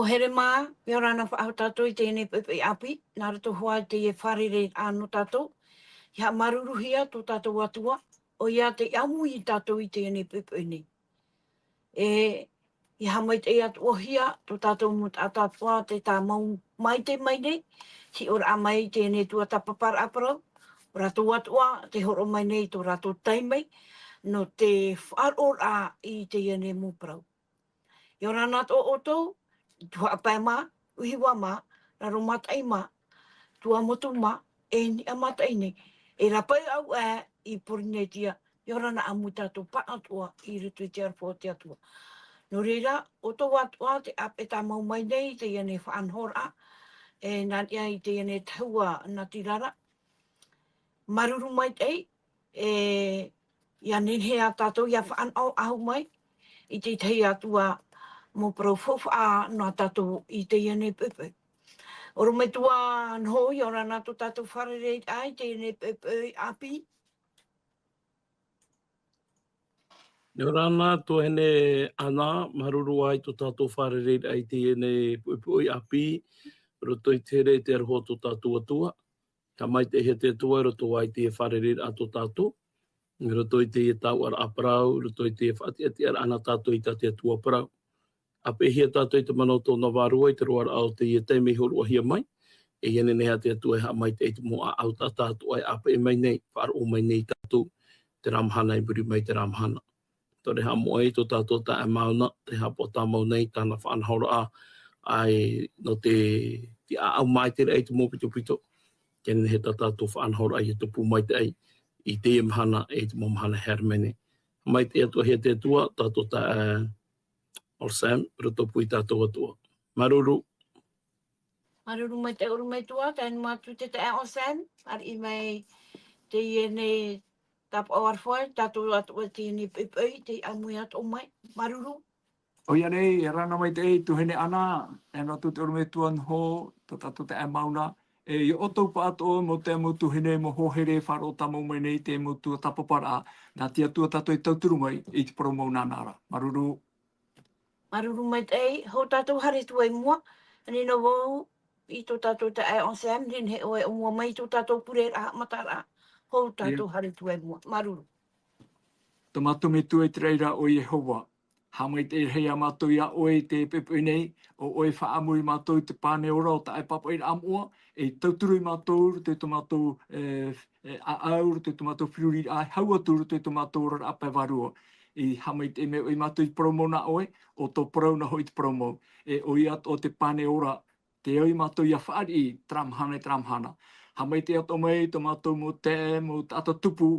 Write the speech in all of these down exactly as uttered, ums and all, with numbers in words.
Here mā, ʻia ora na faʻahou tātou i teie nei poʻipoʻi ʻāpī, nā roto hoʻi i teie fārereiraʻa nō tātou, ʻia haʻamāuruuruhia tō tātou Atua, ʻoia tei ʻāmui ia tātou i teie nei poʻipoʻi nei. E, ʻia haʻamaitaʻi atoʻa hia tō tātou mau taʻata atoʻa tē tāmau maitaʻi mai nei, hiʻoraʻa mai i teie nei tuatāpaparaʻa parau, ʻo rātou atoʻa tē hōroʻa mai nei tō rātou taime, nō te faʻaroʻoraʻa i teie nei mau parau. ʻIa ora na atoʻa ʻoutou, Tuhaʻa Pae mā, ʻUhiwā mā, Raro Mataʻi mā, Tuamotu mā, e Niʻa Mataʻi nei, e Rāpae Auaʻe i Pōrīnetia, ʻia ora na ʻāmui tātou pāʻatoʻa i roto i te aroha o te Atua. Nō reira, ʻoutou atoʻa tē ʻāpeʻe tāmau mai nei i teie nei faʻanahoraʻa, e nā niʻa i teie nei tahua natirara, māuruuru maitaʻi, e, ʻia nehenehe ā tātou ʻia faʻanahonaho mai i te tahi atu ā mau parau faufaʻa nā tātou i teie nei poʻipoʻi. ʻOrometua Noho, ʻia ora na tō tātou fārereiraʻa i teie nei poʻipoʻi ʻāpī. ʻIa ora na tuahine Ana, māuruuru ā i tō tātou fārereiraʻa i teie nei poʻipoʻi ʻāpī, roto i te here i te aroha o tō tātou Atua. Haʻamaitaʻihia te Atua i roto ā i teie fārereiraʻa tō tātou, i roto i teie taoʻaraʻa parau, i roto i teie faʻatiʻatiʻaraʻa nā tātou i tā te Atua parau. ʻĀpeʻehia tātou i te mana o tōna vārua i te roaraʻa o teie taime i hōroʻahia mai, e ʻia nehenehe ā te Atua e haʻamaitaʻi i te mau ʻāʻau taʻata atoʻa e ʻāpeʻe mai nei, faʻaroʻo mai nei ia tātou, terā mahana i muri mai i terā mahana. Tō reira haʻamoʻe i tō tātou taeaʻe Mauna, tē haʻapaʻo tāmau nei i tāna faʻanahoraʻa, ʻae, nō te, te ʻāʻau maitaʻi i te mau pitopito, ʻia nehenehe tā tātou faʻanahoraʻa ʻia tupu maitaʻi i teie mahana, e i te mau mahana e haere mai nei. Haʻamaitaʻi atoʻahia te Atua, tō tātou taeaʻe Olsen, roto pū ia tātou atoʻa. Māuruuru. Māuruuru maitaʻi ʻorometua, tae noa atu te taeaʻe Olsen, ariʻi mai teie nei tāpaʻo aroha, tātou atoʻa i teie nei poʻipoʻi, tē ʻāmui atoʻa mai. Māuruuru. ʻOia nei, ʻia ora na maitaʻi, tuahine Ana, tae noa atu te ʻorometua Noho, tō tātou taeaʻe Mauna, e, ʻia ʻoutou pāʻatoʻa, mau taeaʻe, mau tuahine, mau hoa here, faʻaroʻo tāmau mai nei i te mau tuatāpaparaʻa, nā te Atua tātou e tauturu mai, i te parau mau nānā ra. Māuruuru. Māuruuru maitaʻi, hou tātou haere atu ai i mua, ani nō vau i tō tātou taeaʻe Olsen, nehenehe ʻoe e ʻōmua mai i tō tātou pure ra haʻamataraʻa, hou tātou haere atu ai i mua. Māuruuru. Tō mātou Metua i te raʻi ra ʻo Iehova, haʻamaitaʻi rahi ā mātou iā ʻoe i te poʻipoʻi nei, ʻo ʻoe e faʻaʻāmui ia mātou i te pane ora o tā ʻoe e pāpaʻiraʻa moʻa, e tauturu ia mātou i roto i tō mātou, e, e, ʻāʻau, i roto i tō mātou feruriraʻa, e hau atu i roto i tō mātou oraraʻa pae vārua. E haʻamaitaʻi mai ʻoe ia mātou i te parau mau nā ʻoe, ʻo tō parau nā hoʻi te parau mau. E ʻoia atoʻa te pane ora, tē au ia mātou ʻia fāriʻi, terā mahana i terā mahana. Haʻamaitaʻi atoʻa mai tō mātou mau taeaʻe, mau taʻata tupu,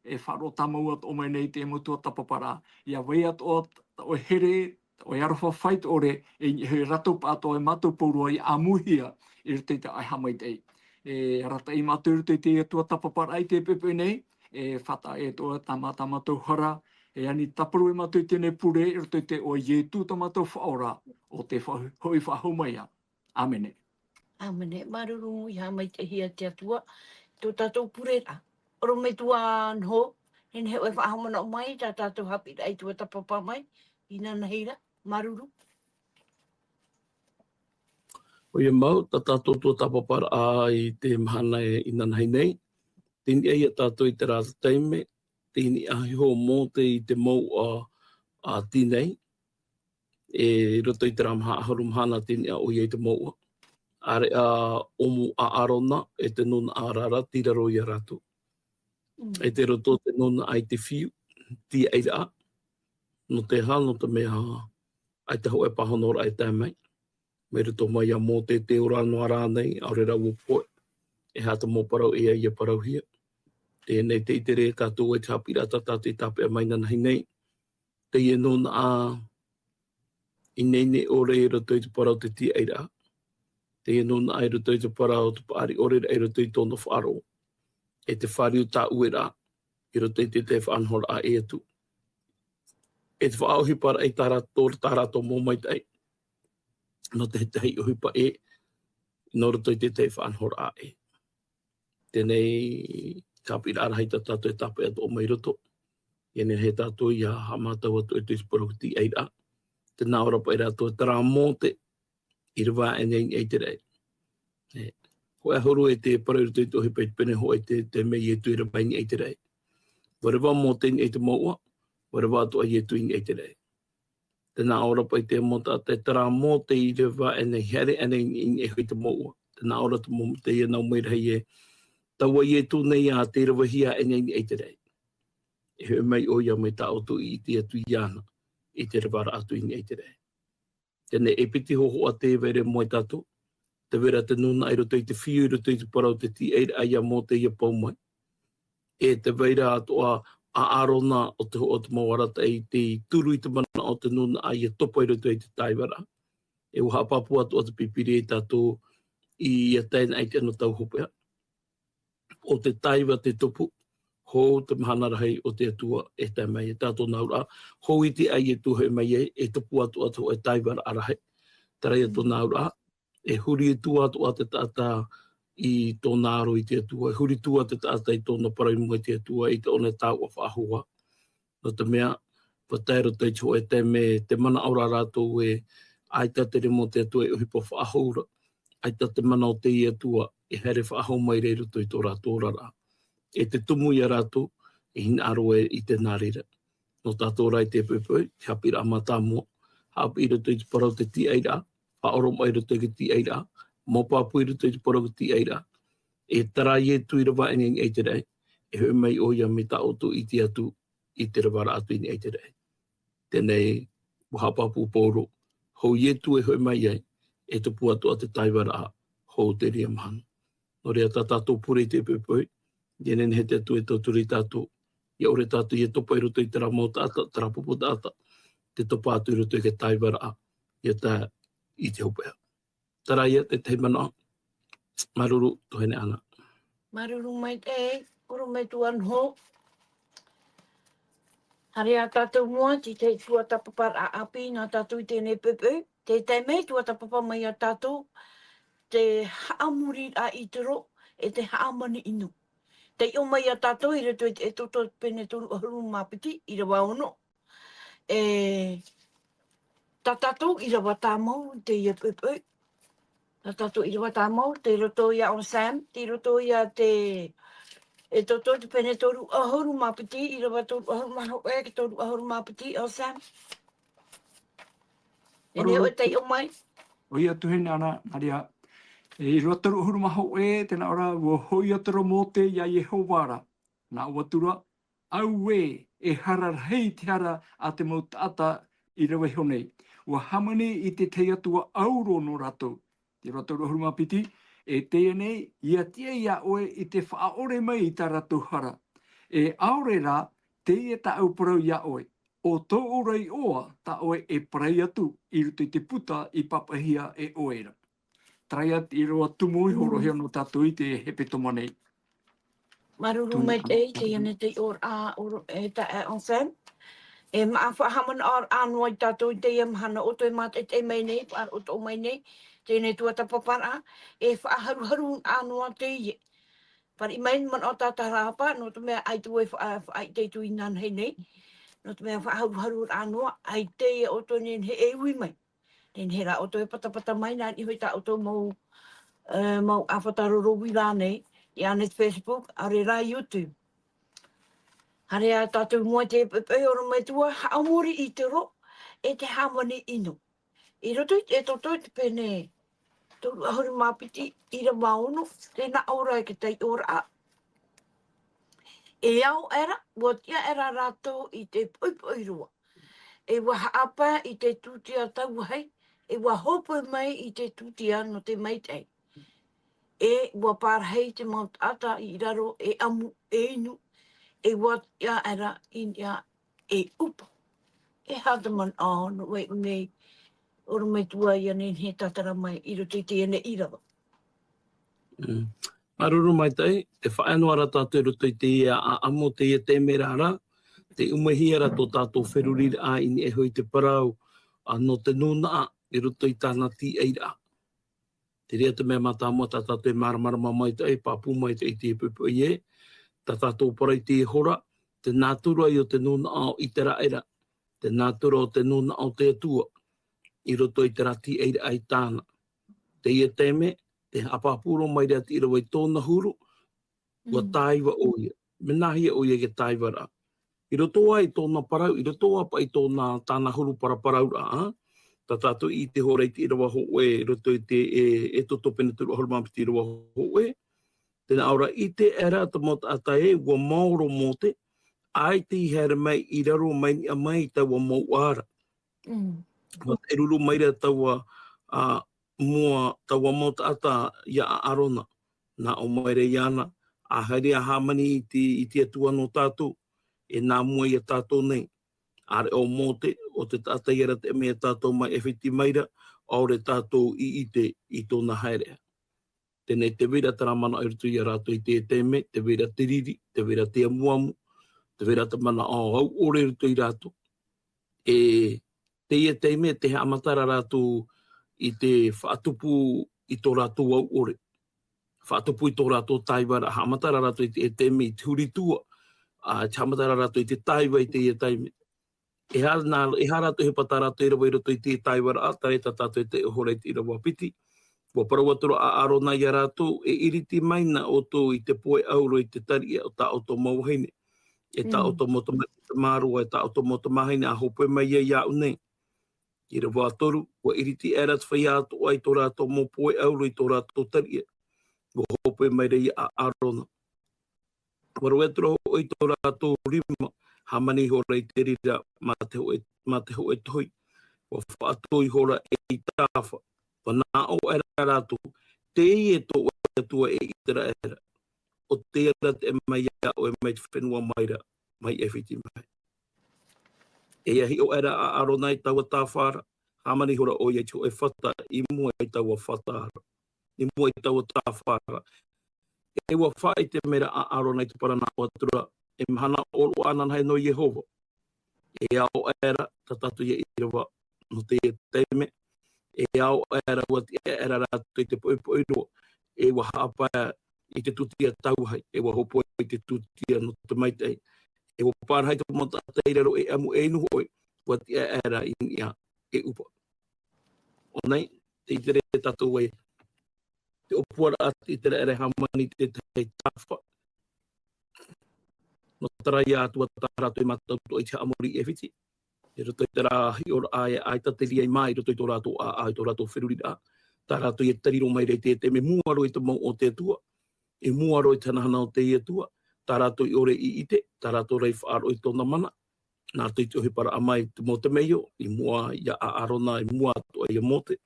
e faʻaroʻo tāmau atoʻa mai nei i te mau tuatāpaparaʻa. ʻIa vai atoʻa tā ʻoe here, tā ʻoe aroha faito ʻore, e i niʻa hoʻi ia rātou pāʻatoʻa e mātou pauroa ʻia ʻāmuihia i roto i tā ʻoe haʻamaitaʻi. E arataʻi ia mātou i roto i te tuatāpaparaʻa i te poʻipoʻi nei, e faʻataʻa atoʻa tā mā-, tā mātou hara, e ani tāparu ia mātou i teie nei pure, i roto i te iʻoa o Ietu tā mātou Faʻaora, ʻo tē fa-, hoʻi faʻahou mai ā. ʻĀmene. ʻĀmene. Māuruuru, ʻia haʻamaitaʻihia te Atua, tō tātou pure ra. ʻOrometua Noho, nehenehe ʻoe e faʻahaʻamanaʻo mai, tā tātou haʻapiʻiraʻa i tuatāpapa mai, inanahi ra, māuruuru. ʻOia mau, tā tātou tuatāpaparaʻa i te mahana e inanahi nei, tei niʻa ia tātou i terā taime, tei niʻa iho ʻo Mōte i te mouʻa, a, Tinai, e, i roto i terā maha ʻahuru mahana tei niʻa ʻoia i te mouʻa. ʻĀreʻa ʻōmu ʻo ʻĀrona, e te nūnaʻa ra, tei raro ia rātou. Mm. E tei roto te nūnaʻa i te fiu, tiaʻiraʻa. Nō te aha, nō te mea, ʻaita hōʻē pāhonoraʻa e tae mai. Mai roto mai iā Mōte te ora noa rānei, ʻaore rā ʻua pohe. E aha te mau parau e ʻia parauhia. Teie nei te ʻite ra tātou i te haʻapiʻiraʻa tā tātou i tāpeʻa mai inanahi nei. Teie nūnaʻa ineine ʻore i roto i te parau o te tiaʻiraʻa. Teie nūnaʻa i roto i te parau o te paʻari ʻore ra i roto i tōna faʻaroʻo. E te fāriu tāʻueraʻa i roto i te tahi faʻanahoraʻa ʻē atu. E te faʻaʻohiparaʻa i tā rātou, tā rātou mau maitaʻi. Nō te tahi ʻohipa ʻē, nō roto i te tahi faʻanahoraʻa ʻē. Teie nei te haʻapiʻiraʻa rahi tā tātou e tāpeʻa atoʻa mai i roto. ʻIa nehenehe tātou ʻia haʻamātau atu i te parau o te tiaʻiraʻa. Tē nā ʻō ra paʻi rātou, terā Mōte, i rave aʻe nei i niʻa i te raʻi. E, hōʻē ʻahuru e te parau i roto i te ʻohipa i te pene hōʻē te, te mea Ietu i rave i niʻa i te raʻi. ʻUa rave Mōte i niʻa i te mouʻa, ʻua rave atoʻa Ietu i niʻa i te raʻi. Tē nā ʻō ra paʻi te mau taʻata, terā Mōte i rave aʻe nei, haere aʻe nei i niʻa i te mouʻa. Tē nā ʻō ra te mau, teie nau mea rahi ē, taua Ietu nei ā, tei ravehia aʻe nei i niʻa i te raʻi. E hoʻi mai ʻoia mai tā ʻoutou i ʻite atu iāna, i te raveraʻa atu i niʻa i te raʻi. Teie nei e piti hōhoʻa tē vai ra e moe tātou, tē vai ra te nūnaʻa i roto i te fiu, i roto i te parau, te tīaʻiraʻa ia Mōte ʻia pau mai. E tē vai ra atoʻa a ʻĀrona ʻo te, ʻo te mau arataʻi tei turu i te manaʻo o te nūnaʻa ʻia topa i roto i te tāivaraʻa. E ʻua haʻapāpū atoʻa te Pīpīria ia tātou ʻia tae noa i te anotau hopeʻa. ʻO te tāiva te tupu, hou te mahana rahi o te Atua e tae mai, e tā tōna auraʻa, hou i te ʻai e tuhaʻa mai ai, e tupu atoʻa te hōʻē tāivaraʻa rahi. Terā ia tōna auraʻa, e huri atu atoʻa te taʻata i tōna aro i te Atua, e huri atu te taʻata i tōna parau i mua i te Atua, i tōna tāuʻa faʻahou. Nō te mea, ʻua tae roto i te hōʻē taime, te manaʻo ra rātou ē, ʻaita te remo o te Atua e ʻohipa faʻahou ra, ʻaita te mana o te Atua e haere faʻahou mai ra i roto i tō rātou oraraʻa. E te tumu ia rātou, e hinaʻaro ē i te nā reira. Nō tātou rā i te poʻipoʻi, te haʻapiʻiraʻa mātāmua, haʻapiʻi i roto i te parau te tīaʻiraʻa, faʻaoromaʻi i roto i te tīaʻiraʻa, mau pāpū i roto i te parau te tīaʻiraʻa. E terā Ietu i rave aʻe nei i niʻa i te raʻi, e hoʻi mai ʻoia mai tā ʻoutou i ʻite atu, i te raveraʻa atu i niʻa i te raʻi. Teie nei, ʻua haʻapāpū Paulo, hou Ietu e hoʻi mai ai, e tupu atoʻa te tāivaraʻa, hou te reira mahana. Nō reira tā tātou pure i te poʻipoʻi, ʻia nehenehe te Atua e tauturu ia tātou, ʻia ʻore tātou ʻia topa i roto i terā mau taʻata, terā pupu taʻata, te topa atu i roto i te tāivaraʻa, ʻia tae i te hopeʻa. Terā ia te tahi manaʻo. Māuruuru, tuahine Ana. Māuruuru maitaʻi, ʻorometua Noho. Haere ā tātou i mua, te tahi tuatāpaparaʻa ʻāpī nā tātou i teie poʻipoʻi. Tē tae mai tuatāpapa mai ia tātou, te haʻamoriraʻa ʻĪtero, e te hāmani ʻino. Taiʻo mai ia tātou i roto i te Exodo pene toru ʻahuru mā piti, ʻīrava ono. E, tā tātou ʻīrava tāmau i teie poʻipoʻi. Tā tātou ʻīrava tāmau, tei roto ia ʻo Sam, tei roto ia te, Exodo te pene toru ʻahuru mā piti, ʻīrava toru ʻahuru mā hōʻē, e toru ʻahuru mā piti, ʻo Sam. E nehenehe ʻoe e taiʻo mai. ʻOia tuahine Ana, nā reira. E, ʻīrava toru ʻahuru mā hōʻē, tē nā ʻō ra, ʻua hoʻi atu ra Mōte ia Iehova ra. Nā ʻō atu ra, Auē, e hara rahi te hara a te mau taʻata i rave iho nei. ʻUa hāmani i te tahi atua ʻauro nō rātou. Te ʻīrava toru ʻahuru mā piti, e teie nei, ʻia tiʻa ia ʻoe i te faʻaʻore mai i tā rātou hara. E ʻaore rā, teie tāʻu parau ia ʻoe. ʻO tōʻu ra iʻoa, tā ʻoe e parai atu i roto i te puta i pāpaʻihia e ʻoe ra. Terā ia te ʻīrava tumu i hōroʻahia nō tātou i te hepetoma nei. Māuruuru maitaʻi, teie nei te ʻīrava, ʻo, e tā, e, ʻo Sam. E māʻa faʻahaʻamanaʻoraʻa noa ia tātou i teie mahana ʻoutou e mātaʻitaʻi mai nei, faʻaroʻo mai nei, teie nei tuatāpaparaʻa, e faʻaharuharu noa teie. Fāriʻi mai manaʻo tātarahapa, nō te mea ʻaita vau e faʻa-, faʻaʻite atu i nānahi nei. Nō te mea faʻaharuharu noa, ʻaita ia ʻoutou e nehenehe e ui mai. Nehenehe rā ʻoutou e patapata mai, nā niʻa hoʻi tā ʻoutou mau, e, mau ʻāfata roro uira nei, i ʻānei Facebook, ʻaore rā YouTube. Haere ā tātou i mua i te poʻipoʻi, ʻorometua, haʻamori ʻĪtero, e te hāmani ʻino. I roto i te Exodo te pene toru ʻahuru mā piti, ʻīrava ono, tē nā ʻō ra e te taiʻoraʻa. E ao aʻera, ʻua tiʻa aʻera rātou i te poʻipoʻi roa. E ʻua haʻapae i te tūtia tauvahi, e ʻua hōpoi mai i te tūtia nō te maitaʻi. E ʻua parahi te mau taʻata i raro, e ʻamu, e inu, e ʻua tiʻa aʻera i niʻa e ʻupa. E aha te manaʻo nō ʻoe i ʻō nei, ʻorometua, ʻia nehenehe e tātara mai i roto i teie nei ʻīrava. Mm. Māuruuru maitaʻi, tē faʻaea noa ra tātou i roto i teie ʻāʻamu, teie taime ra, tē ʻumehia ra tō tātou feruriraʻa i niʻa iho i te parau, ā, nō te nūnaʻa i roto i tāna tīaʻiraʻa. Terā ia te mea mātāmua tā tātou e māramarama maitaʻi, pāpū maitaʻi i te poʻipoʻi ē, tā tātou parau i teie hora, te nātura o te nūnaʻa o ʻĪteraʻera, te nātura o te nūnaʻa o te Atua, i roto i terā tīaʻiraʻa i tāna. teie taime, tē haʻapāpū roa mai ra te ʻīrava i tōna huru, ua tāiva ʻoia. Mea nāhea ʻoia i te tāivaraʻa? I roto ā i tōna parau, i roto ā paʻi i tōna, tāna huru paraparauraʻa, ā? Tā tātou i ʻite iho ra i te ʻīrava hōʻē, i roto i te, e, ʻEtoto pene toru ʻahuru mā piti ʻīrava hōʻē. Tē nā ʻō ra, ʻite aʻera te mau taʻata ē, ua maoro Mōte, ʻaita i haere mai i raro mai niʻa mai i taua mouʻa ra. Mm. Ua taʻeruru mai ra taua, ā, mua, taua mau taʻata ia ʻĀrona. Nā ʻō mai ra iāna, ʻa haere ā hāmani i te, i te Atua nō tātou, e nā mua ia tātou nei. ʻĀreʻa ʻo Mōte, ʻo te taʻata ia ra te mea tātou mai ʻAifiti mai ra, ʻaore tātou i ʻite i tōna haereʻa. Teie nei te vai ra terā manaʻo i roto ia rātou i teie taime, te vai ra te riri, te vai ra te amuamu, te vai ra te manaʻo auʻore i roto ia rātou. E teie taime, tē haʻamata ra rātou i te faʻatupu i tō rātou auʻore. Faʻatupu i tō rātou tāivaraʻa, haʻamata ra rātou i te, teie taime i te huri tua, ā, tē haʻamata ra rātou i te tāiva i teie taime. E aha nā, e aha rātou e ʻohipa tā rātou e rave i roto i te tāivaraʻa, terā tā tātou e taiʻo iho ra i te ʻīrava piti. Ua parau atu ra ʻo ʻĀrona ia rātou, e ʻiriti mai na ʻoutou i te pohe ʻauro i te tariʻa o tā ʻoutou mau vahine, e tā ʻoutou mau tama-, tamāroa, e tā ʻoutou mau tamāhine, ʻa hōpoi mai ia iāʻu nei. ʻĪrava toru, ua ʻiriti aʻera te feiā atoʻa i tō rātou mau pohe ʻauro i tō rātou tariʻa. Ua hōpoi mai ra ia ʻo ʻĀrona. Ua rave atu ra hoʻi tō rātou rima, hāmani iho ra i te reira mā te hōʻē, mā te hōʻē tohi. Ua faʻatō iho ra ei tāfa. Ua nā ʻō aʻera rātou, teie tō ʻoe Atua e ʻĪteraʻera. ʻO teie ra te ʻē mai iā ʻoe mai te fenua mai ra, mai ʻAifiti mai. E ʻia hiʻo aʻera ʻo ʻĀrona i taua tāfa ra, hāmani iho ra ʻoia i te hōʻē fata i mua i taua fata ra. I mua i taua tāfa ra. E ʻua faʻaʻite mai ra ʻo ʻĀrona i te parau nā ʻō atu ra, e mahana ʻōroʻa ānānahi nō Iehova. E ao aʻera, tā tātou ia ʻīrava nō teie taime. E ao aʻera, ua tiʻa aʻera rātou i te poʻipoʻi roa. E ua haʻapae i te tūtia tauahi. E ua hōpoi i te tūtia nō te maitaʻi. E ua parahi te mau taʻata i raro e ʻamu e inu hoʻi. Ua tiʻa aʻera i niʻa e ʻupa. ʻO nei, tē ʻite ra tātou ē, te ʻōpuaraʻa, tē ʻite ra e hāmani i te tahi tāfa. Nō terā ia atu ā tā rātou e mātau atoʻa i te haʻamori i ʻAifiti. I roto i terā hiʻoraʻa e ʻaita te reira mai, i roto i tō rātou ʻāʻau, i tō rātou feruriraʻa. Tā rātou e tari roa mai ra i te, te mea i mua roa i te mau o te Atua. I mua roa i te hanahana o te Atua. Tā rātou i ʻore i ʻite, tā rātou rā i faʻaroʻo i tōna mana. Nā te ʻohiparaʻa mai te Mōte mai ʻo, i mua iā ʻĀrona, i mua atoʻa iā Mōte.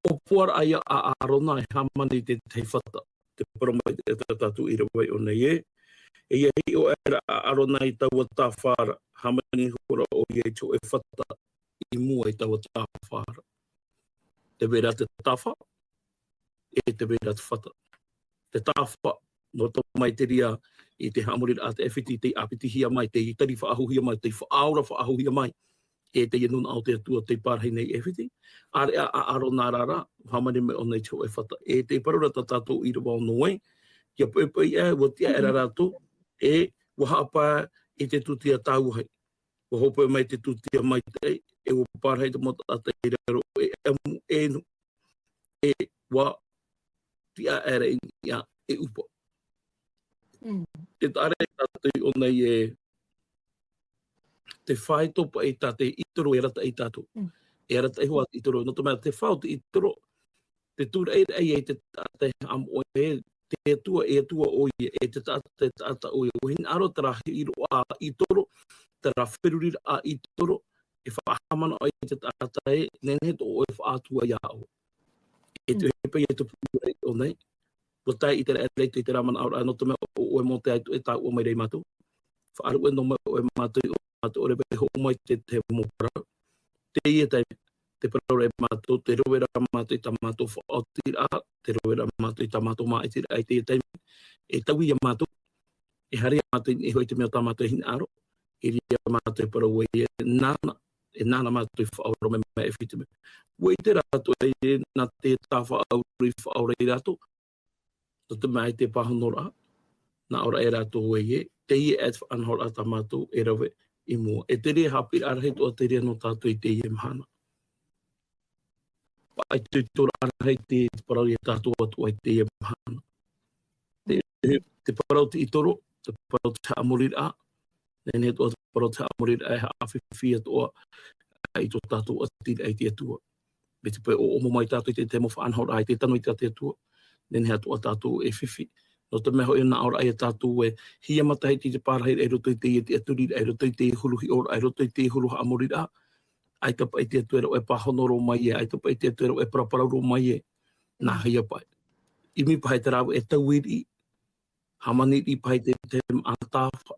ʻŌpuaraʻa iā ʻĀrona e hāmani i te tahi fata. Te parau mai te, te tātou ʻīrava i ʻō nei ē. E ʻia hiʻo aʻera ʻo ʻĀrona i taua tāfa ra, hāmani iho ra ʻoia i te hōʻē fata i mua i taua tāfa ra. Te vai ra te tāfa, e te vai ra te fata. Te tāfa, nō roto mai te reira i te haʻamoriraʻa a te ʻAifiti, tei ʻāpitihia mai, tei tari faʻahouhia mai, tei faʻaora faʻahouhia mai, e teie nūnaʻa o te Atua tei parahi nei i ʻAifiti. ʻĀreʻa ʻo ʻĀrona ra, hāmani mai ʻōna i te hōʻē fata. E te parau ra tā tātou ʻīrava ono ē, ʻia poʻipoʻi aʻe, ʻua tiʻa aʻera rātou, e ʻua haʻapae i te tūtia tauahi. ʻUa hōpoi mai te tūtia maitaʻi, e ʻua parahi te mau taʻata i raro e ʻamu e inu, e ʻua tiʻa aʻera i niʻa e ʻupa. Mm. Te taʻa ra tātou i ʻō nei ē, te fā e tō paʻi tā te ʻītoro e arataʻi ia tātou. Mm. E arataʻi hoʻi te ʻītoro, nō te mea te fā o te ʻītoro, te tūraʻiraʻa ia i te taʻata e haʻamoʻe ē, te Atua, e Atua ʻoia, e te taʻata, e taʻata ʻoia. ʻUa hinaʻaro terā hiʻoraʻa ʻītoro, terā feruriraʻa ʻītoro, e faʻahaʻamanaʻo i te taʻata ē, nehenehe tō ʻoe faʻatua iā ʻoe. E te ʻohipa ia e tupu ra i ʻō nei. ʻUa tae i terā, i terā manaʻo ra, nō te mea ʻo ʻoe Mōte ʻaita e taʻa ʻua mai ra ia mātou. Faʻaruʻe noa mai ʻoe ia mātou, ʻo mātou ʻore vai hoʻo mai te, te mau parau. Teie taime, te parau ra ia mātou, te rave ra mātou i tā mātou faʻaotiraʻa, te rave ra mātou i tā mātou māʻitiraʻa i teie taime. E taui ia mātou, e haere ia mātou i niʻa iho i te mea tā mātou e hinaʻaro, e ʻere ia mātou e parau ē, nāna, e nāna mātou i faʻaora mai, mai ʻAifiti mai. ʻUa ʻite rātou ē, nā te tāfa ʻauro i faʻaora ia rātou, nō te mea ʻaita e pāhonoraʻa, nā ʻō ra ia rātou ē, teie e faʻanahoraʻa tā mātou e rave i mua. E te reira haʻapiʻiraʻa rahi atoʻa te reira nō tātou i teie mahana. Paʻi te toitoraʻa rahi te, te parau ia tātou atoʻa i teie mahana. Te, te parau te itoro, te parau te haʻamoriraʻa, nehenehe atoʻa te parau te haʻamoriraʻa e haʻafifi atoʻa i tō tātou ʻatiraʻa i te Atua. Mai te peu ʻo, ʻomo mai tātou i te, te mau faʻanahoraʻa, i te tano i tā te Atua, nehenehe atoʻa tātou e fifi. Nō te mea hoʻi, nā ʻō ra ia tātou e hia matahiti te pārahiraʻa i roto i teie tiʻaturiraʻa, i roto i te huru hiʻoraʻa, i roto i te huru haʻamoriraʻa, ʻaita paʻi te Atua e rave pāhono roa mai ē, ʻaita paʻi te Atua e rave paraparau roa mai ē. Nāhea paʻi? ʻImi paha i te rāveʻa e tauiriʻi, hāmaniriʻi paha i te, te tahi mātāfa.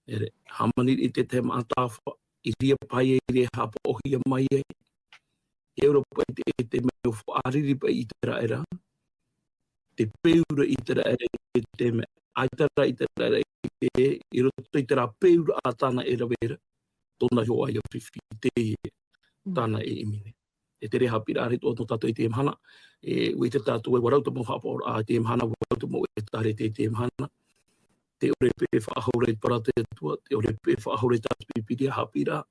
ʻEre, hāmaniriʻi i te tahi mātāfa, i reira paha ia e haʻapaʻohia mai ai. E ʻaore paʻi te, te mea ʻo faʻariri paʻi ʻĪteraʻera. Te peu ra ʻĪteraʻera i te mea, ʻaita rā ʻĪteraʻera i te, i roto i terā peu ra ʻa tāna e rave ra, tōna iho ā ia fifi, teie tāna e ʻimi nei. E te reira haʻapiʻiraʻa rahi atoʻa nō tātou i teie mahana, e, ʻua ʻite tātou e ʻua rau te mau haʻapaʻoraʻa i teie mahana, ʻua rau te mau ʻētārētia i teie mahana. Tē ʻore paʻi e faʻahou ra i te parau a te Atua, tē ʻore paʻi e faʻahou ra i tā te Pīpīria haʻapiʻiraʻa,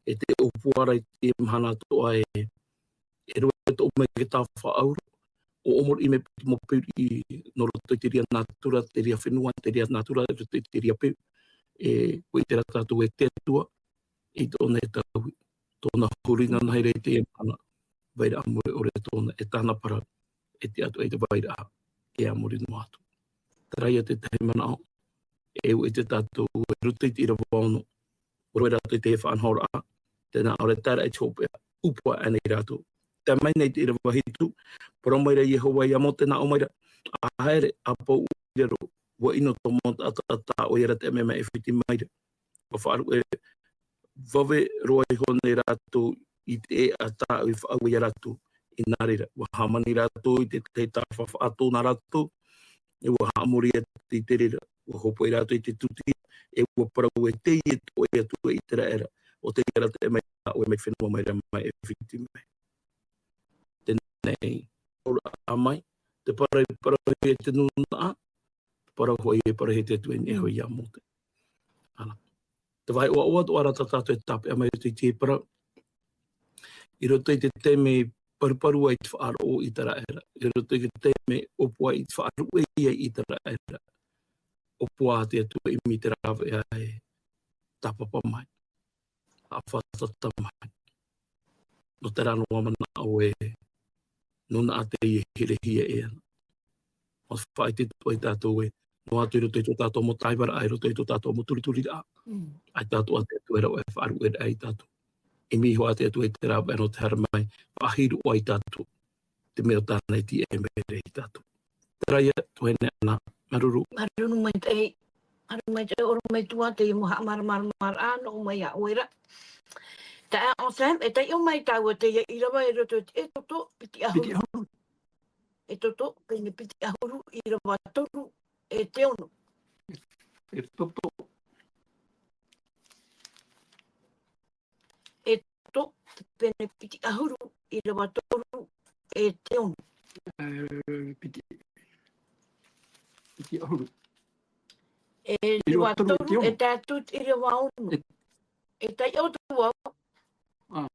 e te ʻōpua ra i teie mahana atoʻa e, e rave atoʻa mai i te tāfaʻauro, ʻo, ʻo ʻomo riʻi mai paʻi te mau peu riʻi nō roto i te reira nātura, te reira fenua, te reira nātura, i roto i te reira peu. E, ʻua ʻite ra tātou ē te Atua, i tōna e taui, tōna huru nāna i teie mahana, vairaʻa mure ʻore tōna, e tāna parau, e tiʻa atu ai te vairaʻa, e a muri noa atu. Terā ia te tahi manaʻo, e ʻua ʻite tātou, i roto i te ʻīrava ono, ʻua rave rātou i te faʻanahoraʻa, tē nā ʻō ra, tae ra i te hopeʻa, ʻūpū aʻe nei rātou. Tae mai nei te ʻīrava hitu, parau mai ra Iehova ia Mōte, nā ʻō mai ra, ʻA haere, ʻa pau i raro, ʻua ʻino tō mau taʻata tā ʻoe i arataʻi mai mai ʻAifiti mai ra. ʻUa faʻaruʻe vave roa iho nei rātou i te ʻēʻa tā ʻoe i faʻaue ia rātou. I nā reira, ʻua hāmani rātou i te tahi tāfaʻa faʻatū nā rātou, e ʻua haʻamori atu i te reira, ʻua hōpoi rātou i te tūtī, e ʻua parau ē, teie tō ʻoe Atua ʻĪteraʻera, ʻo tei arataʻi mai tā ʻoe mai te fenua mai ra mai ʻAifiti mai. Teie nei, ʻauraʻa mai, te parau, parau e te nūnaʻa, te parau hoʻi e parau e te Atua i niʻa iho ia Mōte. Ana. Te vāhi ʻoaʻoa atoʻa ra tā tātou e tāpeʻa mai i roto i te parau. I roto i te taime paruparu ai te faʻaroʻo ʻo ʻĪteraʻera, i roto i te taime ʻōpua i te faʻaruʻe ai ʻĪteraʻera, ʻōpua te Atua ʻimi i te rāveʻa e tāpapa mai. Haʻafātata mai. Nō terā noa manaʻo e nūnaʻa teie e hirahia e ana. ʻUa faʻaʻite atoʻa ia tātou ē, noa atu i roto i tō tātou mau tāivaraʻa, i roto i tō tātou mau turituriraʻa. Mm. ʻAita atoʻa te Atua e rave faʻaruʻe ra ia tātou. ʻImi iho ā te Atua i te rāveʻa nō te haere mai, faʻahiro ʻoe ia tātou. Te mea ʻo tāna e tīaʻi mai ra ia tātou. Terā ia, tuahine Ana, māuruuru. Māuruuru maitaʻi, māuruuru maitaʻi, ʻorometua, teie mau haʻamāramaramaraʻa, nō ʻō mai ia ʻoe ra. Taeaʻe Sam, e taiʻo mai tāua teie ʻīrava i roto i te Exodo, piti ʻahuru. Piti ʻahuru. Exodo, pene piti ʻahuru, ʻīrava toru, e te ono. Exodo. Exodo, pene piti ʻahuru, ʻīrava toru, e te ono. E, piti, piti ʻahuru. E ʻīrava toru, e tae atu i te ʻīrava ono. E, e taiʻo atu vau. Ah.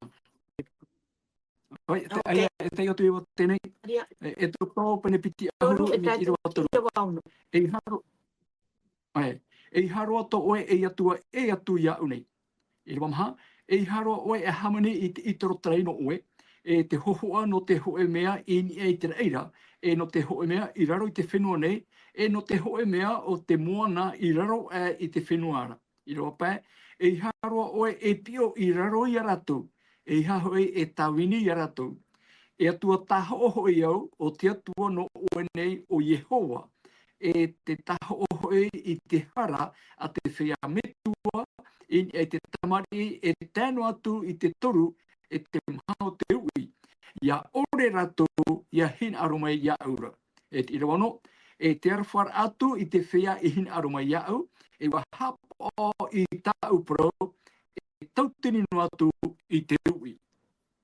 ʻOi, e te, ʻaia, e taiʻo atu vau i teie nei. ʻAia. E, Exodo, pene piti ʻahuru, e tae atu i te ʻīrava toru. E haro. ʻAe, ʻeiaha roa tō ʻoe e Atua, e atu iāʻu nei. ʻĪrava maha, ʻeiaha roa ʻoe e hāmani i te, i te ʻītoro terā nō ʻoe, e te hōhoʻa nō te hōʻē mea i niʻa i te raʻi ra, e nō te hōʻē mea i raro i te fenua nei, e nō te hōʻē mea o te moana i raro aʻe i te fenua ra. ʻĪrava pae, ʻeiaha roa ʻoe e piʻo i raro ia rātou, ʻeiaha hoʻi e tāvini ia rātou. E Atua tāhoʻo hoʻi au, ʻo te Atua nō ʻoe nei ʻo Iehova, e te tāhoʻo hoʻi i te hara a te feiā metua, i niʻa i te tamariʻi e tae noa atu i te toru, e te maha o te uʻi. ʻIa ʻore rātou ʻia hinaʻaro mai iāʻu ra. E te ʻīrava ono, e te aroha ra atu i te feiā i hinaʻaro mai iāʻu, e ʻua haʻapaʻo i tāʻu parau, e tautini noa atu i te uʻi.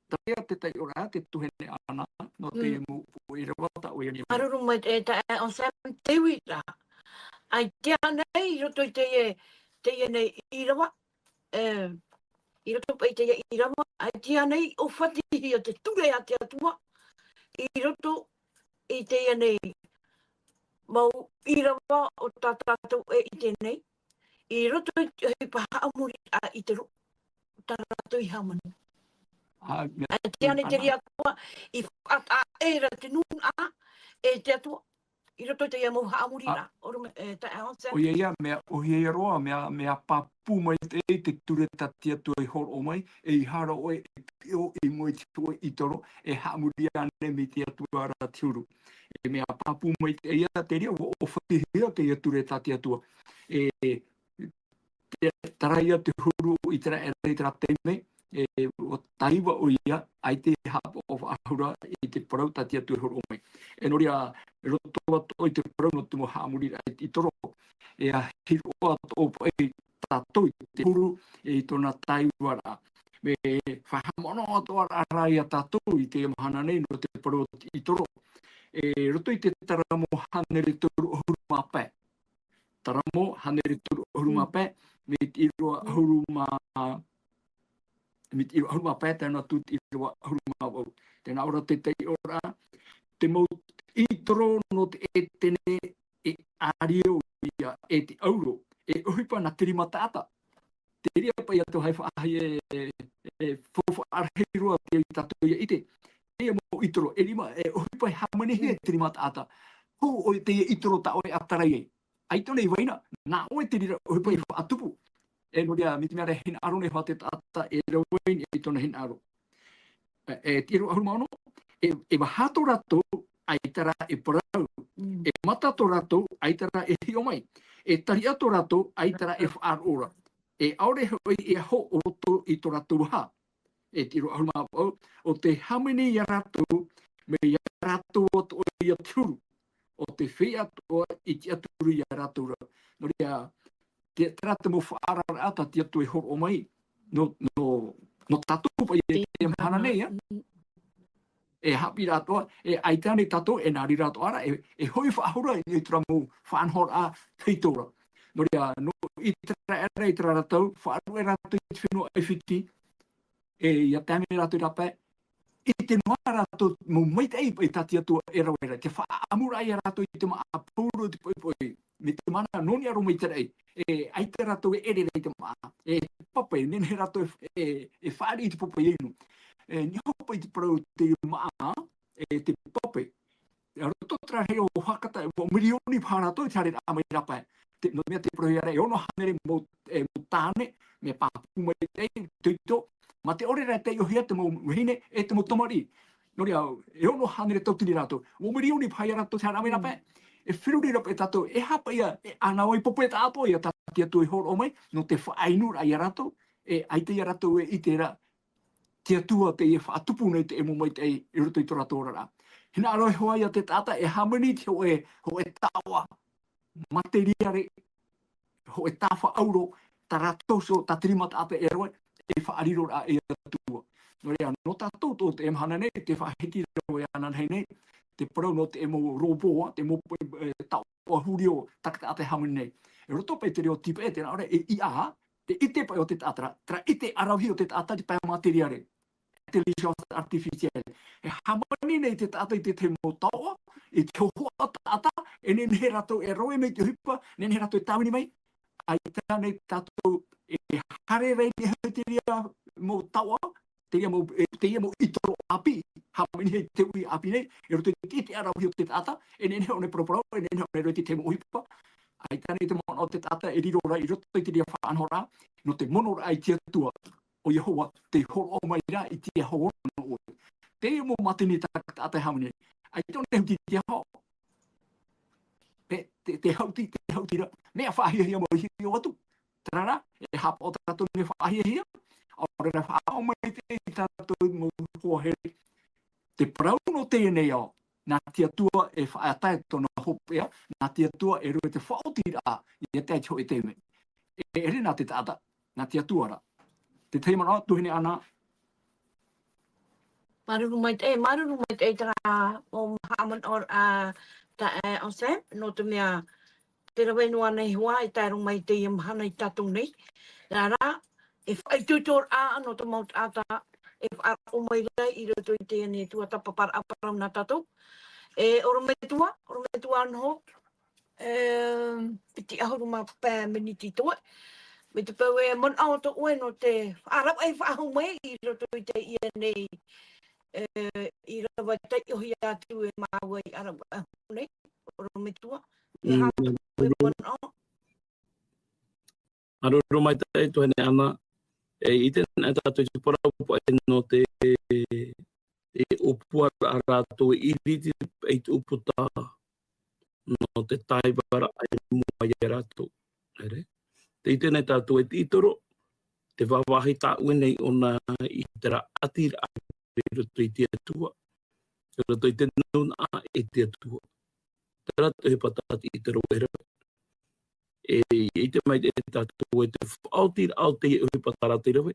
Terā ia te taiʻoraʻa, te tuahine Ana, nō te mau ʻīrava tā ʻoe i niʻa mai. Māuruuru maitaʻi, e taeaʻe Sam, te uʻi ra. ʻAita nei, i roto i teie, teie nei ʻīrava, e, i roto paʻi i teie ʻīrava, ʻaita nei ʻōfatihia te ture a te Atua, i roto i teie nei mau ʻīrava o tā tātou e ʻite nei, i roto i te ʻohipa haʻamori a ʻItoro, tā rātou i hāmani. ʻĀ, mea, ʻaita nei te reira atoʻa, i faʻataʻa ra te nūnaʻa, e te Atua, i roto i teie mau haʻamori ʻā, ra, ʻorometua, e, taeaʻe Hansen. ʻOia ia, mea ʻōhie roa, mea, mea pāpū maitaʻi te ture tā te Atua i hōroʻa mai, e ʻeiaha ʻoe e piʻo i mua i te hōʻē ʻitoro, e haʻamori ānei mai te Atua ra te huru. E mea pāpū maitaʻi ia te reira, ʻua ʻōfatihia teie ture tā te Atua. E, te, terā ia te huru o ʻĪteraʻera i terā taime, e, ʻua taiva ʻoia, ʻaita e haʻapaʻo faʻahou ra i te parau tā te Atua i hōroʻa mai. E nō reira, i roto atoʻa i te parau nō te mau haʻamori a ʻItoro, e ahiahi atoʻa paʻi tātou i te huru, e, i tōna taivaraʻa. Mea faʻahaʻamanaʻo atoʻa ra ia tātou i teie mahana nei nō te parau a ʻItoro. E, roto i te Taramo hānere toru ʻahuru mā pae. Taramo hānere toru ʻahuru mā Mm. pae, mai te ʻīrava Mm. ʻahuru mā, mai te ʻīrava ʻahuru mā pae, tae noa atu te ʻīrava ʻahuru mā vaʻu. Tē nā ʻō ra te taiʻoraʻa, te mau ʻitoro nō te ʻētene e ʻārio ia e te ʻauro, e ʻohipa nā te rima taʻata. Te reira paʻi atoʻa e faʻaʻite, e, e, faufaʻa rahi roa te tātou ia ʻite. Teie mau ʻitoro, e rima, e ʻohipa e hāmanihia e te rima taʻata. Hou ʻoe teie ʻitoro tā ʻoe a tarai ai. ʻAita ʻō nei i vai na, nā ʻoe te reira ʻohipa i faʻatupu. E nō reira, mai te mea ra e hinaʻaro nei hoʻi te taʻata e rave nei i tōna hinaʻaro. E, e te ʻīrava ʻahuru mā ono, e, e vaha tō rātou, ʻaita rā e parau. Mm. E mata tō rātou, ʻaita rā e hiʻo mai. E tariʻa tō rātou, ʻaita rā e faʻaroʻo ra. E ʻaore hoʻi e aho o roto i tō rātou vaha. E te ʻīrava ʻahuru mā vaʻu, ʻo tē hāmani ia rātou, mai ia rātou atoʻa ia te huru. ʻO tē feiā atoʻa i tiʻaturi ia rātou ra. Nō reira, te, terā te mau faʻaararaʻa tā te Atua i hōroʻa mai, nō, nō, nō tātou paʻi i teie mahana nei, ā. Mm. E haʻapiʻi ra atoʻa, e ʻaita nei tātou, e nā reira atoʻa ra, e, e hoʻi faʻahou ra i terā mau faʻanahoraʻa tahito ra. Nō reira, nō ʻĪteraʻera i terā ra tau, faʻaruʻe rātou i te fenua ʻAifiti, e, ʻia tae mai rātou i rāpae, ʻite noa rātou mau maitaʻi paʻi tā te Atua e rave ra, te faʻaʻamuraʻa ia rātou i te māʻa pūuru o te poʻipoʻi. Mai te mana nō niʻa roa mai te raʻi, e, ʻaita rātou e ʻere ra i te māʻa, e, pape, nehenehe rātou e, e, e fāriʻi i te pape inu. E, niʻa hoʻi paʻi te parau te māʻa, e, te pape. I roto terā rahi o Hakata, e, ua mirioni paha rātou i te haereraʻa mai rāpae. Te, nō te mea te parau ia ra, e ono hānere mau, e, mau tāne, mea pāpū mai te, toito, mā te ʻore ra e taiʻohia te mau vahine, e te mau tamariʻi. Nō reira, e ono hānere tauatini rātou. Ua mirioni paha ia rātou i te haereraʻa mai Mm. rāpae. E feruri ra paʻi tātou, e aha paʻi ia, e ana vai pape taʻatoʻa ia tā te Atua i hōroʻa mai, nō te faʻainuraʻa ia rātou, e ʻaita ia rātou e ʻite ra, te Atua teie e faʻatupu nei te mau maitaʻi i roto i tō rātou oraraʻa. Hinaʻaro hoʻi ia te taʻata e hāmani i te hōʻē, hōʻē taoʻa materiare, hōʻē tāfaʻauro, tā rātou so, tā te rima taʻata e rave, e faʻariroraʻa e Atua. Nō reira, nō tātou tō teie mahana nei, tē faʻahiti ra vau ananahi nei, te parau nō te mau rōpō, te mau, e, taoʻa huri o takataʻa tē hāmani nei. I roto paʻi i te reo Tipeʻe, tē nā ʻō ra, e I A, te ʻite paʻi o te taʻata, terā ʻite ʻaravihi o te taʻata, te pae materiare, intelligence artificielle. E hāmani nei te taʻata i te tahi mau taoʻa, i te hōhoʻa taʻata, e nehenehe rātou e rave mai te ʻohipa, nehenehe rātou e tāvini mai, ʻaita nei tātou e haere ra i niʻa i te reira mau taoʻa, teie mau, e, teie mau ʻitoro ʻāpī, hāmani i te uʻi ʻāpī nei, i roto i te ʻite ʻaravihi o te taʻata, e nehenehe ʻōna e paraparau, e nehenehe ʻōna e rave i te tahi mau ʻohipa, ʻaita nei te manaʻo o te taʻata e riro ra i roto i te reira faʻanahoraʻa, nō te monoraʻa i te Atua, ʻo Iehova, tei hōroʻa mai ra i te aho ora nō ʻoe. Teie mau mātini tā te taʻata e hāmani nei. ʻAita ʻōna e huti i te aho. E, te, te hauti, te hauti ra. Mea faʻahiahia mau i hiʻo atu. Terā rā, e haʻapaʻo tātou mea faʻahiahia, ʻaore rā faʻaʻōmaitaʻi tātou mau hoa here. Te parau nō teie nei ao, nā te Atua e faʻatae tōna hopeʻa, nā te Atua e rave te faʻaotiraʻa, ʻia tae i te hōʻē taime. E, e ʻere nā te taʻata, nā te Atua rā. Te tahi manaʻo, tuahine Ana. Māuruuru maitaʻi, māuruuru maitaʻi i terā mau haʻamanaʻoraʻa, taeaʻe Hansen, nō te mea, tē rave noa nei hoʻi e tae roa mai i teie mahana ia tātou nei. Terā rā, e faʻaitoitoraʻa nō te mau taʻata e faʻaroʻo mai ra i roto i teie nei tuatāpaparaʻa parau nā tātou. E ʻorometua, ʻorometua Noho, e, piti ʻahuru mā pae miniti toe. Mai te peu e manaʻo atoʻa ʻoe nō te faʻaravaʻi faʻahou mai i roto i teie nei, e, i rave taiʻohia atu e māua i ʻaravaʻi faʻahou nei, ʻorometua. E Mm, aha tō ʻoe manaʻo? Māuruuru maitaʻi e tuahine Ana, e ʻite ana tātou i te parau paʻi nō te, te ʻōpuaraʻa a rātou e iriti i te ʻūputa nō te tāivaraʻa i mua ia rātou. Haere? Tē ʻite nei tātou e tiʻaturi, te vāvāhi tāʻue nei ʻōna i terā ʻatiraʻa i roto i te Atua, i roto i te nūnaʻa e te Atua. Terā te ʻohipa tā te tiʻaturi e rave. E, e ʻite mai e tātou e te faʻaotiraʻa o teie ʻohipa tā rātou i rave,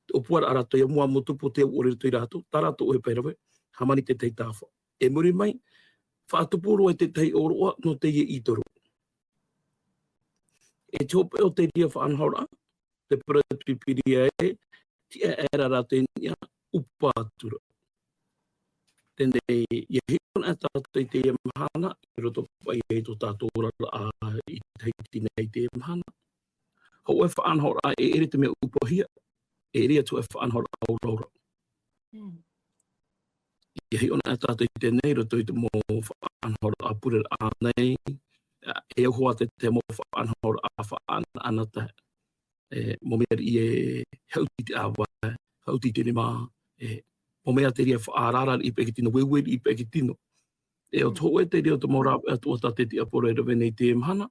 te ʻōpuaraʻa a rātou ia mua mau tupu te au ʻore i roto ia rātou, tā rātou ʻohipa e rave, hāmani te tahi tāfa. E muri mai, faʻatupu roa i te tahi ʻōroʻa nō teie tiʻaturi. E te hopeʻa o te reira faʻanahoraʻa, te parau Pīpīria e, tiʻa aʻera rātou i niʻa, ʻupa atu ra. Teie nei, ʻia hiʻo anaʻe tātou i teie mahana, i roto paʻi i tō tātou oraraʻa i Tahiti nei i teie mahana. Hōʻē faʻanahoraʻa e ʻere te mea ʻupahia, e ʻere atu e faʻanahoraʻa oraora. Mm. ʻIa hiʻo anaʻe tātou i teie nei, i roto i te mau faʻanahoraʻa pureraʻa nei, e au hoʻi te, te mau faʻanahoraʻa faʻanaʻanatae. E, mau mea riʻi e hauti te ʻāvae, hauti te rima, e, mau mea te reira faʻaararaʻa riʻi paʻi e tino, ueue riʻi paʻi e tino. E, ʻo te Mm. hōʻē te reira o te mau rāveʻa atoʻa tā te tiʻaporo e rave nei i teie mahana,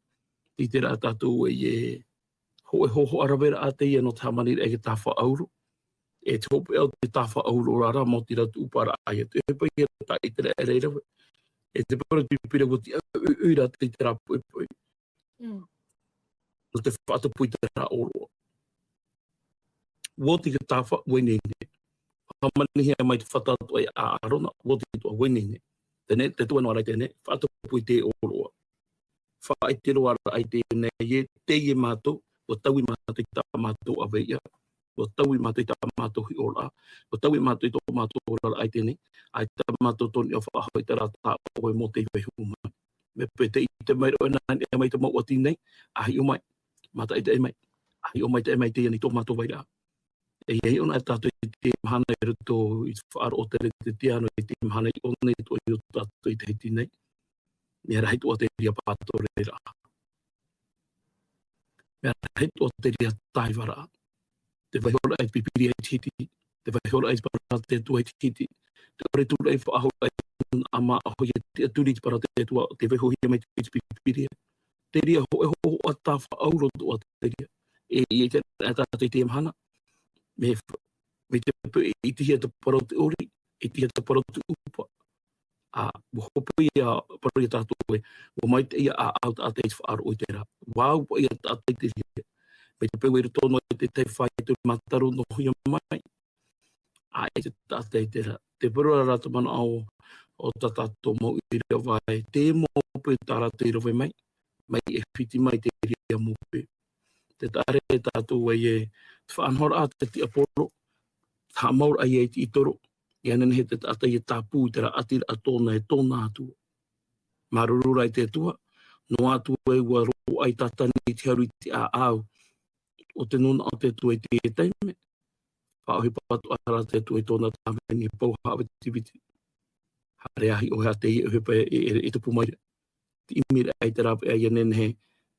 i terā tātou e, e, hōʻē hōhoʻa raveraʻa teie nō te hāmaniraʻa i te tāfa ʻauro. E te hopeʻa o te tāfa ʻauro ra, ra, maoti rā te ʻūparaʻa ia, te ʻohipa ia tā ʻĪteraʻera i rave. E te parau Pīpīria ʻua tiʻa uiui rātou i terā poʻipoʻi. Mm. Nō te faʻatupu i terā ʻōroʻa. ʻUa oti te tāfa, ʻua ineine. Hāmanihia mai te fata atoʻa ia ʻĀrona, ʻua oti atoʻa, ʻua ineine. Teie, te tuʻu noa ra i teie, faʻatupu i te ʻōroʻa. Faʻaʻite roa ra i teie, e teie mātou, ʻua taui mātou i tā mātou ʻāvae ïa. ʻUa taui mātou i tā mātou hiʻoraʻa. ʻUa taui mātou i tō mātou oraraʻa i teie, ʻaita mātou tō niʻa faʻahoʻi i terā tā ʻoe mau tē vaiiho mai. Mea pē tē ʻite mai ra ʻoe nā niʻa mai te mau ʻati nei, ʻa hiʻo mai, mātaʻitaʻi mai, ʻa hiʻo maitaʻi mai teie nei tō mātou vairaʻa. E ʻia hiʻo anaʻe tātou i teie mahana i roto i te faʻaroʻo o te Tiriti nō i teie mahana i ʻō nei atoʻa ia tātou i Tahiti nei. Mea rahi atoʻa te reira pātoreraʻa. Mea rahi atoʻa te reira tāivaraʻa. Te vaiihoraʻa i te Pīpīria i Tahiti, te vaiihoraʻa i te parau a te Atua i Tahiti, te ʻore atu ra i faʻahou i te nūnaʻa māʻohi e tiʻaturi i te parau a te Atua, tē vaiihohia mai i te Pīpīria. Te reira hōʻē hōhoʻa tāfa ʻauro atoʻa te reira. E, e ʻite anaʻe tātou i teie mahana, mea, mea te peu e ʻitehia te parau o te ʻori, e ʻitehia te parau o te ʻupa. ʻA, ʻua hope ia, parau ia tātou ē, ʻua maitaʻi ia ʻāʻau taʻata i te faʻaroʻo i terā. ʻUa au paʻi ia taʻata i te reira. Mai te peu e roto noa i te tahi fāito mātaru noa hia mai. ʻAita e taʻata i terā. Te parau ra te manaʻo o tā tātou mau ʻīrava ē, te mau peu tā rātou i rave mai, mai e fiti mai te reira mau peu. Tē taʻa ra tātou ē, te faʻanahoraʻa a te tiʻaporo, te haʻamauraʻa ia i te tiʻaturi, ʻia nehenehe te taʻata ʻia tāpū i terā ʻatiraʻa tōna e tōna Atua. Māuruuru rā i te Atua, noa atu ē ʻua roaʻa i Tātani i te haru i te ʻāʻau o te nūnaʻa o te Atua i teie taime, faʻaʻohipa atoʻa ra te Atua i tōna tāvini, pauhaʻa vetiveti. Haere a hiʻo ē teie ʻohipa e, e, e tupu mai ra. Te ʻimiraʻa i te rāveʻa ʻia nehenehe,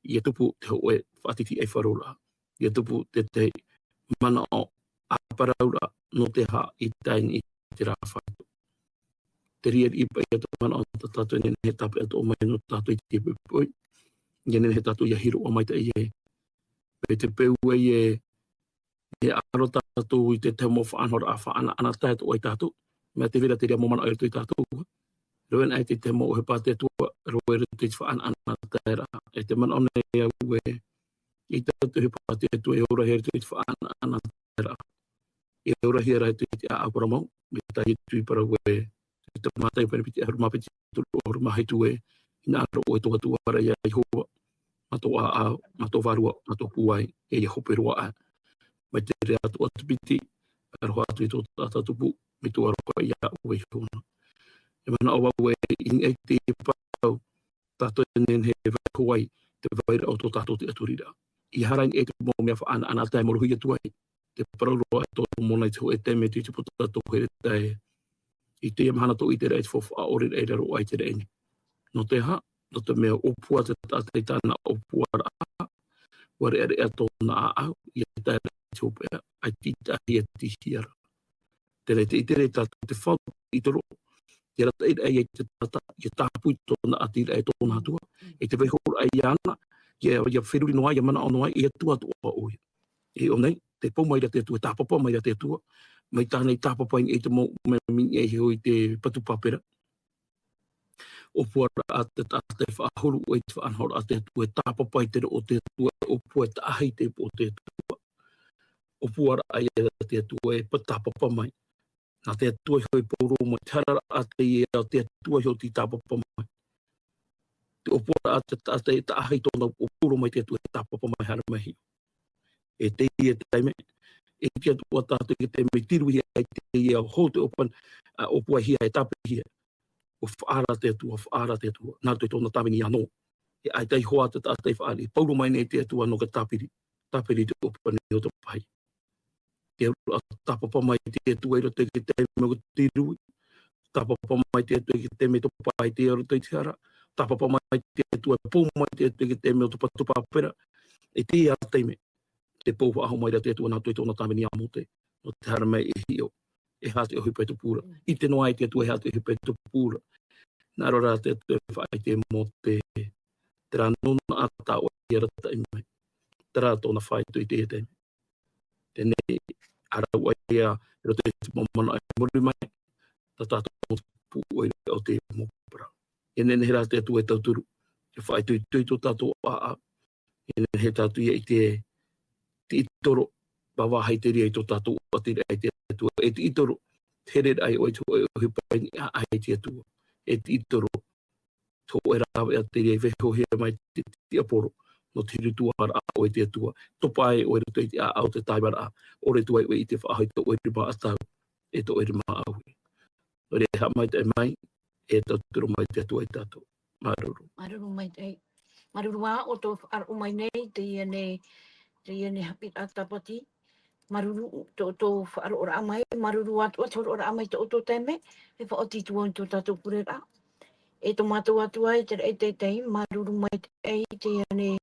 ʻia tupu te hōʻē faʻatitiʻaifaro ra. ʻIa tupu te, te manaʻo ʻāparauraʻa nō te aha i tae i terā fāito. Te reira riʻi paʻi ia te manaʻo tā tātou e nehenehe e tāpeʻa atoʻa mai nō tātou i teie poʻipoʻi. ʻIa nehenehe tātou ʻia hiroʻa maitaʻi ē. Mai te peu ē, e aro tātou i te tahi mau faʻanahoraʻa faʻanaʻanatae atoʻa ia tātou. Mea tē vai ra te reira mau manaʻo i roto ia tātou. Rave anaʻe i te tahi mau ʻohipa a te Atua, rave i roto i te faʻanaʻanataeraʻa. E te manaʻo nei au ē, ʻaita te ʻohipa a te Atua e ora hia i roto i te faʻanaʻanataeraʻa. E ora hia rā i roto i te ʻāʻau parau mau, mai tā Ietu i parau ē, te Mātaio pene piti ʻahuru mā piti, toru ʻahuru mā hitu ē, hinaʻaro ʻoe i tō Atua ra ia Iehova, mā tō ʻāʻau, mā tō vārua, mā tō pūai, e ʻia hope roa aʻe. mai te reira atoʻa te piti, aroha atu i tō tātou tupu, mai tō aroha iā ʻoe iho na. E manaʻo vau ē, i niʻa i te pau, tātou e nehenehe e vaiiho ai te vairaʻa o tō tātou tiʻaturiraʻa. ʻEiaha rā i niʻa i te mau mea faʻanahonaho e maorohi atu ai te parau roa e tō Moromona i te hōʻē taime i te pō tātou here tae i teie mahana tō ʻĪteraʻera i te faufaʻa ʻōreraʻa i raro aʻe i te raʻi nei. Nō te aha? Nō te mea ʻōpua te taʻata i tāna ʻōpuaraʻa, ʻua reʻareʻa tōna ʻāʻau, ʻia tae ra i te hopeʻa, ʻaita i taʻahia te hiʻoraʻa. Terā te ʻite ra tātou te faufaʻa ʻĪtoro, te arataʻiraʻa ia i te taʻata, ʻia tāpū i tōna ʻātīraʻa e tōna Atua, e te vaiihoraʻa iāna, ʻia, ʻia feruri noa, ʻia manaʻo noa, e Atua atoʻa ʻoia. E ʻō nei, tē pau mai ra te Atua, e tāpapa mai ra te Atua, mai tāna i tāpapa i niʻa i te mau mea i niʻa iho i te patu pāpera. ʻŌpuaraʻa te taʻata e faʻahuru ʻoe i te faʻanahoraʻa a te Atua, e tāpapa i te roʻo o te Atua, ʻōpua e taʻahi i te upoʻo o te Atua. ʻŌpuaraʻa ia a te Atua e pa-, tāpapa mai. Nā te Atua iho e pauroa mai, te hararaʻa teie a te Atua iho tei tāpapa mai. Te ʻōpuaraʻa te taʻata e taʻahi i tōna upoʻo, pauroa mai te Atua e tāpapa mai, haere mai hiʻo. E teie taime, e ʻite atoʻa tātou i te taime i tiruhia ai teie hōʻē ʻōpua, ā, ʻōpuahia e tāpirihia. ʻUa faʻaara te Atua, faʻaara te Atua, nā roto i tōna tāvini anō. E ʻaita i hoʻi te taʻata i faʻaara, e pauroa mai nei te Atua nō te tāpiri, tāpiri te ʻōpua nei o te pāhi. Te auraʻa, tāpapa mai te Atua i roto i te taime o te tirui, tāpapa mai te Atua i te taime tō pāhi i roto i te hara, tāpapa mai te Atua, pau mai te Atua i te taime o te patu pāpera, e teie taime, te pau faʻahou mai ra te Atua nā roto i tōna tāvini iā Mōte, nō te haere mai e hiʻo, e aha te ʻohipa e tupu ra. ʻIte noa ai te Atua e aha te ʻohipa e tupu ra. Nā reira rā te Atua e faʻaʻite iā Mōte, terā nōna ʻātaʻoraʻa i arataʻi mai. Terā tōna faito i teie taime. Teie nei, ʻa rāua ia, i roto i te mau manaʻo i muri mai, tā tātou mau pūʻoiraʻa o te mau parau. E nehenehe rā te Atua e tauturu, e faʻaitoito i tō tātou ʻāʻau, e nehenehe tātou ia ʻite, te ʻītoro, vāvāhi te reira i tō tātou ʻātīraʻa i te Atua, e te ʻītoro, te hereraʻa i ʻō i te hōʻē ʻohipa i niʻa aʻe i te Atua, e te ʻītoro, te hōʻē rāveʻa te reira i vaiihohia mai te, te tiaporo, nō te hirutuaraʻa o te Atua, topa ai ʻoe i roto i te ʻāʻau o te tāvaraʻa, ʻore atu ai ʻoe i te faʻahoʻi i tō ʻoe rima ʻatau, e tō ʻoe rima ʻauhiri. Nō reira, haʻamaitaʻi mai, e tauturu mai te Atua ia tātou. Māuruuru. Māuruuru maitaʻi. Māuruuru ā ʻoutou e faʻaroʻo mai nei, teie nei, teie nei haʻapiʻiraʻa tāpati. Māuruuru tō, tō faʻaroʻoraʻa mai, māuruuru atoʻa tō hōroʻaraʻa mai i tō ʻoutou taime, e faʻaoti atu vau i tō tātou pureraʻa. E tō mātou Atua e te raʻi teitei, māuruuru maitaʻi i teie nei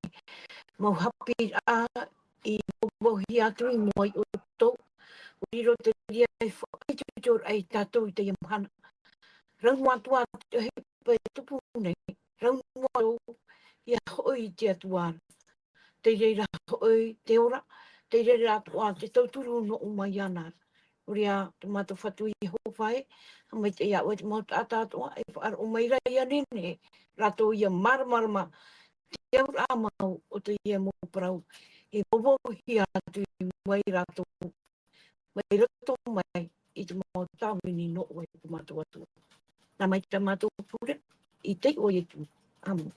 mau haʻapiʻiraʻa i vauvauhia atu i mua ia ʻoutou. ʻUa riro te reira e faʻaitoitoraʻa ia tātou i teie mahana. Rau noa atu ā te ʻohipa e tupu nei, rau noa atu ia hoʻi i te Atua ra. Tei reira hoʻi te ora, tei reira atoʻa te tauturu nō ʻō mai iāna ra. Nō reira, tō mātou Fatu Iehova ē, haʻamaitaʻi iā ʻoe te mau taʻata atoʻa, e faʻaroʻo mai ra ia nehenehe, rātou ia māramarama, te auraʻa mau o teie mau parau, e vauvauhia atu i mua ia rātou, mai roto mai i te mau tāvini nō ʻoe tō mātou Atua. Nā mai tā mātou pure, i te iʻoa o Ietu. ʻĀmene.